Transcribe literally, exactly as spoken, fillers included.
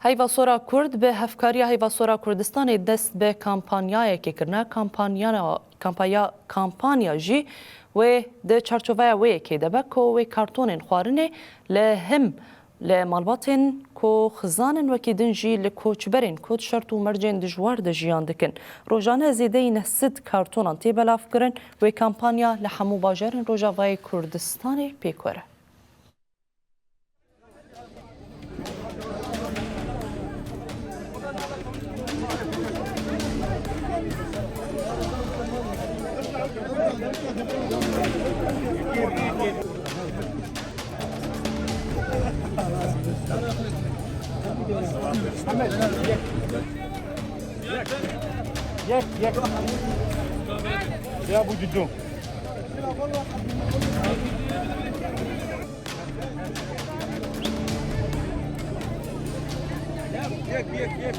Heyva Sora Kurd bi hevkariya Heyva Sora Kurdistanê dest bi kampanyayekê kirine. Kampanyana, kampanya, kampanya jî wê di çarçoveya wê yekê de be ku wê kartonên xwarinê li him li malbatên ku xizan in, wekî din jî li koçberên ku di şert û mercên dijwar de jiyan dikin. Rojane zêdeyî neh sed kartonan tê belavkirin. Wê kampanya li hemû bajarên Rojavayê Kurdistanê pêk were. Yek, yek. Ya bu cücü. Yek, yek, yek.